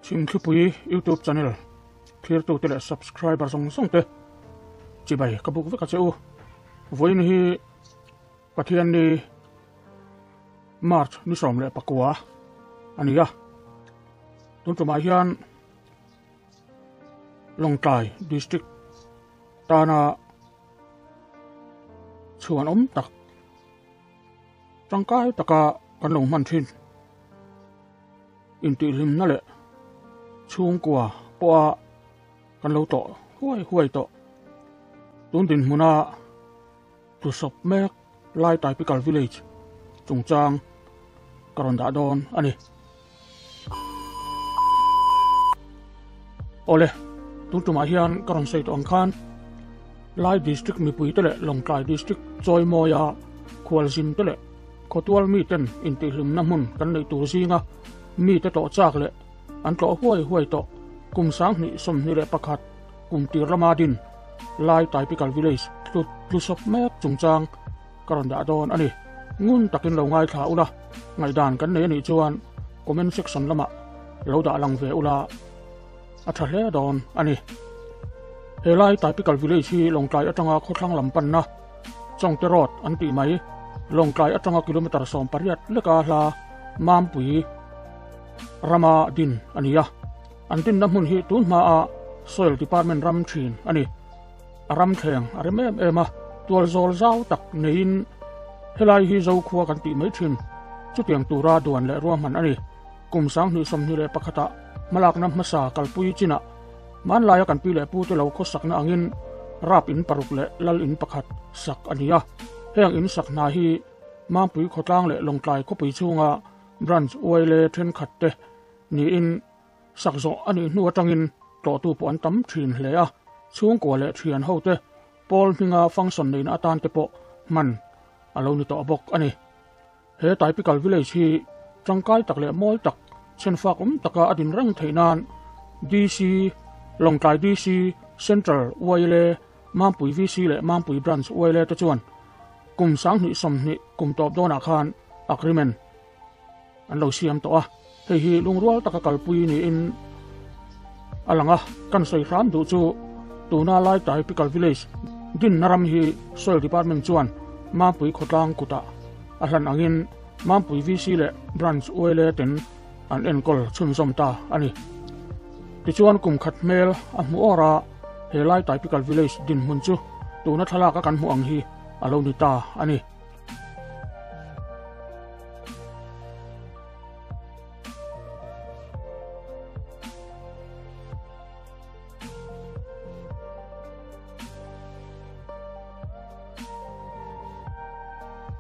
Chhimthlipui YouTube channel thlirtute leh subscriber zawng zawng te chibai ka buk vek a che u. Vawiin hi Pathianni March ni 19 a ni a. Tun tumah hian Lawngtlai District tana chhuan awm tak tangkai taka kan lo hman thin. Intihhlimna leh chhungkua pawha kan lo tawh huai huai tawh. Tun dinhmuna tlusawp mek Lai Typical Village chungchang ka rawn dah dawn a ni. Awle, tun tumah hian ka rawn sawi tawh ang khan Lai District mipuite leh Lawngtlai District chawimawia khualzin te leh Khawtual miten intihhlimna hmun kan neih tur zinga mite tlawh chak leh an tlawh huai huai tawh kum 2021 kum tir lama din Lai Typical Village tlut tlusawp mek chungchang ka rawn dah dawn a ni. Ngun takin lo ngaithla ula, ngaihdan kan nei a nih chuan comment section lamah lo dah lang ve ula a tha hle dawn a ni. He Lai Typical Village hi Lawngtlai atanga khawthlang lam panna Chawngte Road an tih mai, Lawngtlai atanga kilometre 18 leka hla Mampui rama din a ni a. An dinna hmun hi tun hmaa Soil Department ram thin a ni. A ram thleng a rem em em a, tual zawl zau tak neiin helai hi Zokhua kan tih mai thin. Chutiang tura duan leh ruahman a ni. Kum 2021 ah hmalakna hmasa kalpui chinah Hmanlaia kan pi leh pute lo khawsakna angin rap in paruk leh lal in pakhat sak a ni a. Heng in sak hna hi Mampui khawtlang leh Lawngtlai khawpui chhunga branch uaile thenkhat te niin sak zawh a nih hnu atangin tlawhtu pawh an tam thin hle a. Chhungkua leh thian hote pawl hminga function neihna atan te pawh hman a lo ni tawh bawk a ni. He Typical Village hi tangkai tak leh mawi tak, chhenfak awm taka a din reng theih nan DC, Lawngtlai DC, Central YLA, Mampui VC leh Mampui Branch YLA te chuan kum 2020 kum tawp dawnah khan agreement an lo siam tawh a. Hei hi lungrual taka kalpui niin a lang a, kan sawi hram duh chu tuna Lai Typical Village dinna ram hi Soil Department chuan Mampui khawtlang kutah a hlan angin Mampui VC leh Branch YLA ten an enkawl chhunzawm ta a ni. Tichuan kum khat hmel a hmu awr a, he Lai Typical Village dinhmun chu tuna thlalaka kan hmuh ang hi a lo ni ta a ni.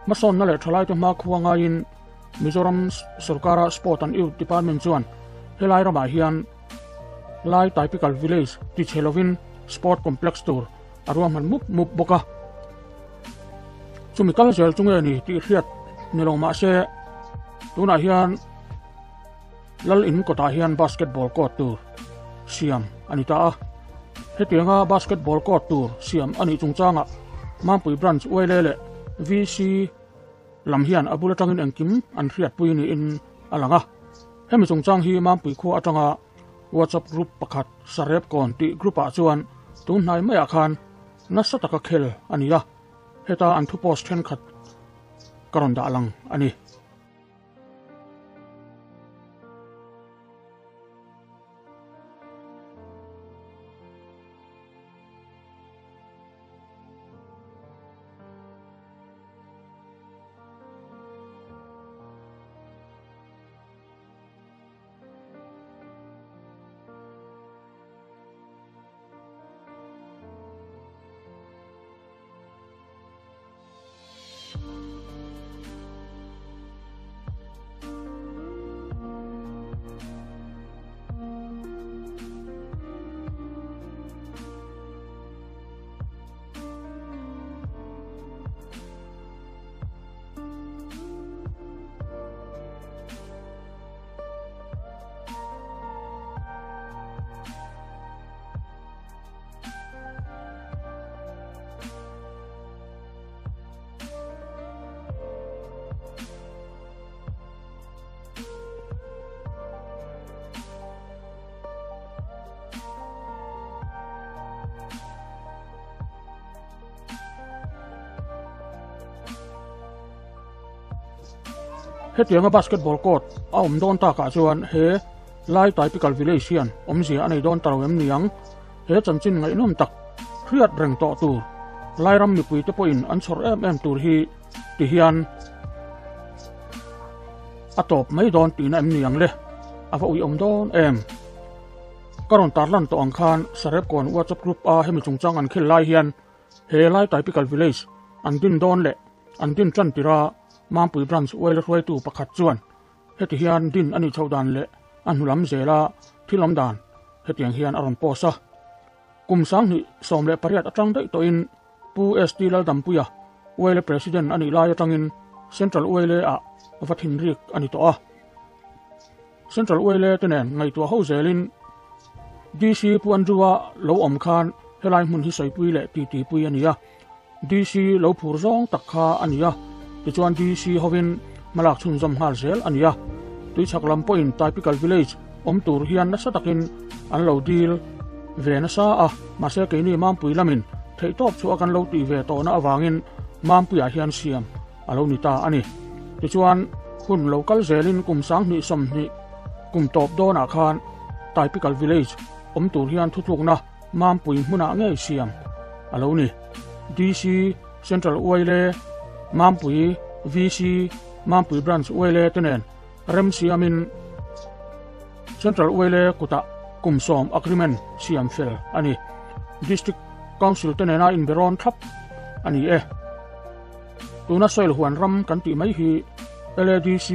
Hmasawnna leh thalaite hmakhua ngaiin Mizoram sorkara Sport and Youth Department chuan helai ramah hian Lai Typical Village tichhe lovin Sport Complex tur a ruahman mup mup bawk a. Chumi kal zel chu nge ni tih hriat ni lo mah se tunah hian Lal in kawtah hian basketball court tur siam a ni ta a. Hetianga basketball court tur siam a nih chungchangah Mampui Branch YLA leh VC lam hian a bul atangin engkim an hriatpui niin a lang a. Hemi chungchang hi Mampui khua atanga WhatsApp group pakhat Sarepkawn tih group ah chuan tun hnai maiah khan nasa taka khel a ni a, heta an thu post thenkhat ka rawn dah lang a ni. Hetianga basketball court a awm dawn takah chuan he Lai Typical Village hian awmzia a nei dawn ta lo em niang? He chanchin ngaihnawm tak hriat reng tawh tur Lairam mipuite pawhin an chhawr em em tur hi ti hian a tawp mai dawn tihna em niang le? A va uiawm dawn em? Ka rawn tarlan tawh ang khan Sarepkawn WhatsApp group a hemi chungchang an khel lai hian he Lai Typical Village an din dawn leh an din tan tirh a Mampui Branch Uaila hruaitu pakhat chuan heti hian din a nih chhoh dan leh a hnu lam zela thil awm dan hetiang hian a rawn post a. Kum 2018 atang daih tawhin Pu ST Laldampuia Uaila President a nih lai atangin Central Uaile ah va thinrik a ni tawh a. Central Uaile te nen ngaihtuah ho zelin DC Pu Andrew-a lo awm khan helai hmun hi sawipui leh titipui a ni a. DC lo phur zawng tak kha a ni a, tichuan DC hovin hmalak chhunzawm nghal zel a ni a. Tuichhak lam pawhin Typical Village awm tur hian nasa takin an lo dil ve nasa a, mahse keini Mampui lamin theihtawp chu a kan lo tih ve tawhna avangin Mampuiah hian siam a lo ni ta a ni. Tichuan hun lo kal zelin kum 2020 kum tawp dawnah khan Typical Village awm tur hian thutlukna Mampui hmunah ngei siam a lo ni. DC, Central Uaile, Mampui VC, Mampui Branch Uaile te nen rem siamin Central Uaile kutah kum 10 agreement siam fel a ni. District Council te nena inberawn thlap a ni e. Tuna soil huan ram kan tih mai hi LADC,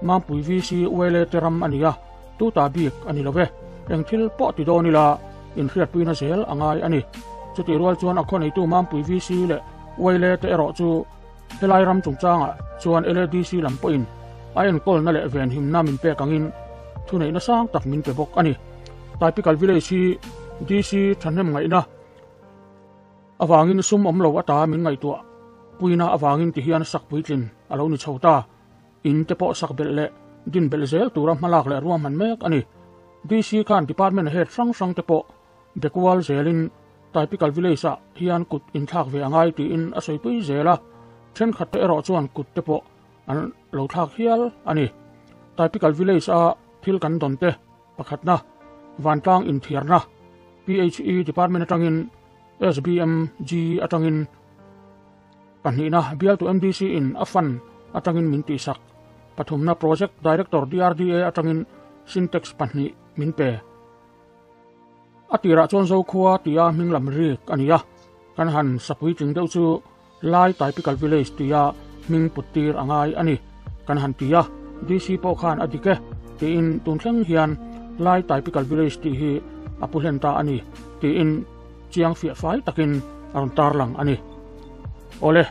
Mampui VC, Uaile te ram a ni a, tuta bik a ni lo ve. Eng thil pawh ti dawn ila inhriatpuina zel a ngai a ni. Chutih rual chuan a khawneitu Mampui VC leh Uaile te erawh chu helai ram chungchangah chuan LADC lam pawhin a enkawlna leh venhimna min pek angin thuneihna sang tak min pe bawk a ni. Typical Village hi DC thahnem ngaihna avangin sum awm lo ata min ngaihtuah puina avangin ti hian sak puitlin a lo ni chho ta. In te pawh sak belh leh din belh zel tura hmalak leh ruahman mek a ni. DC khan department head hrang hrang te pawh bekual zelin Typical Village ah hian kut inthlak ve a ngai tiin a sawipui zel a, thenkhat te erawh chuan kut te pawh an lo thlak hial a ni. Typical Village a thil kan dawn te pakhatna, vantlang inthiarna, PHE department atangin SBMG atangin pahnihna, bialtu MDC in a fund atangin min tihsak, pathumna Project Director DRDA atangin Sintex pahnih min pe. A tirah chuan Zokhua tia hming lam rik a ni a, kan han sapui tling deuh chu Lai Typical Village tia hming put tir a ngai a ni kan han ti a, DC pawh khan a dik e tiin tun thleng hian Lai Typical Village tih hi a pu hlen ta a ni tiin chiang fiah fai takin a rawn tarlang a ni. Awle,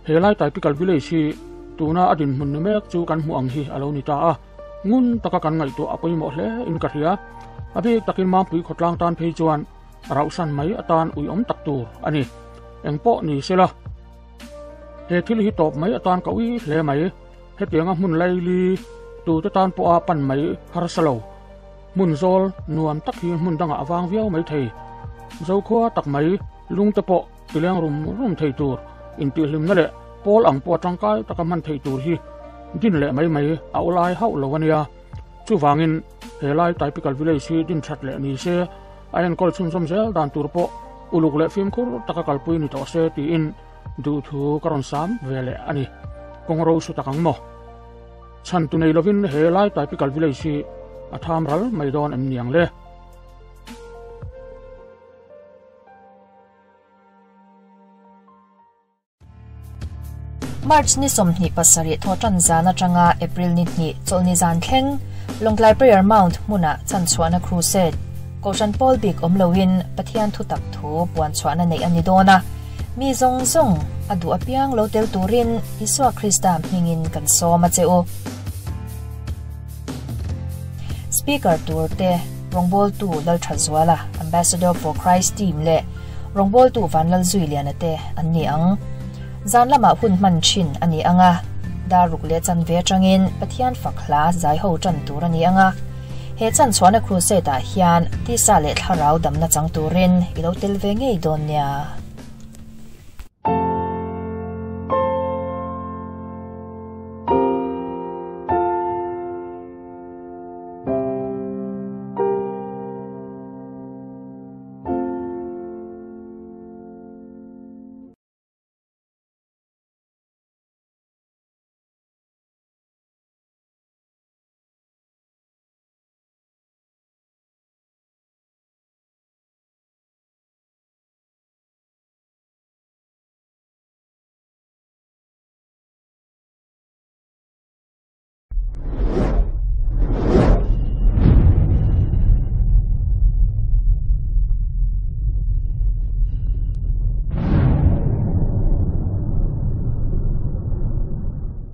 he Lai Typical Village hi tuna a dinhmun ni mek chu kan hmuh ang hi a lo ni ta a. Ngun taka kan ngaihtuah a pawimawh hle in ka hria. A bik takin Mampui khawtlang tan phei chuan rauhsan mai atan uiawm tak tur a ni. Engpawh ni sela, he thil hi tawp mai atan ka ui hle mai. Hetianga hmun laili tute tan pawha pan mai harsa lo. Hmun zawl nuam tak hi hmun dangah a vang viau mai thei. Zokhua tak mai lungte pawh tileng rum rum thei tur intihhlimna leh pawl ang pawh tangkai taka hman thei tur hi din leh mai mai a awlai hauh lo a nia. Chuvangin he lai Typical Village hi din that leh ni se, a enkawl chhunzawm zel dan tur pawh uluk leh fimkhur taka kalpui ni tawh se tiin duhthu ka rawn sam ve leh a ni. Kawng ro su tak ang maw? Chhan tu nei lovin he lai Typical Village hi a tham ral mai dawn em niang le? March ni 27 thawhtan zan atanga April ni 2 chawlhni zan thleng Lawngtlai Prayer Mount hmuna chanchhuahna Crusade Kohhran pawl bik awm loin Pathian thutak thu puan chhuahna neih a ni dawn a, mi zawng zawng a duh apiang lo tel turin Isua Krista hmingin kan sawm a che u. Speaker tur te rawngbawltu Lalthazuala, Ambassador for Christ team leh rawngbawltu Vanlalzuiliana te an ni ang. Zan lamah hun hman thin a ni ang a, dar ruk leh chanve atangin Pathian fak hla zai ho tan tur a ni ang a. He chanchhuahna crusade ah hian tisa leh thlarau damna chang turin i lo tel ve ngei dawn nia.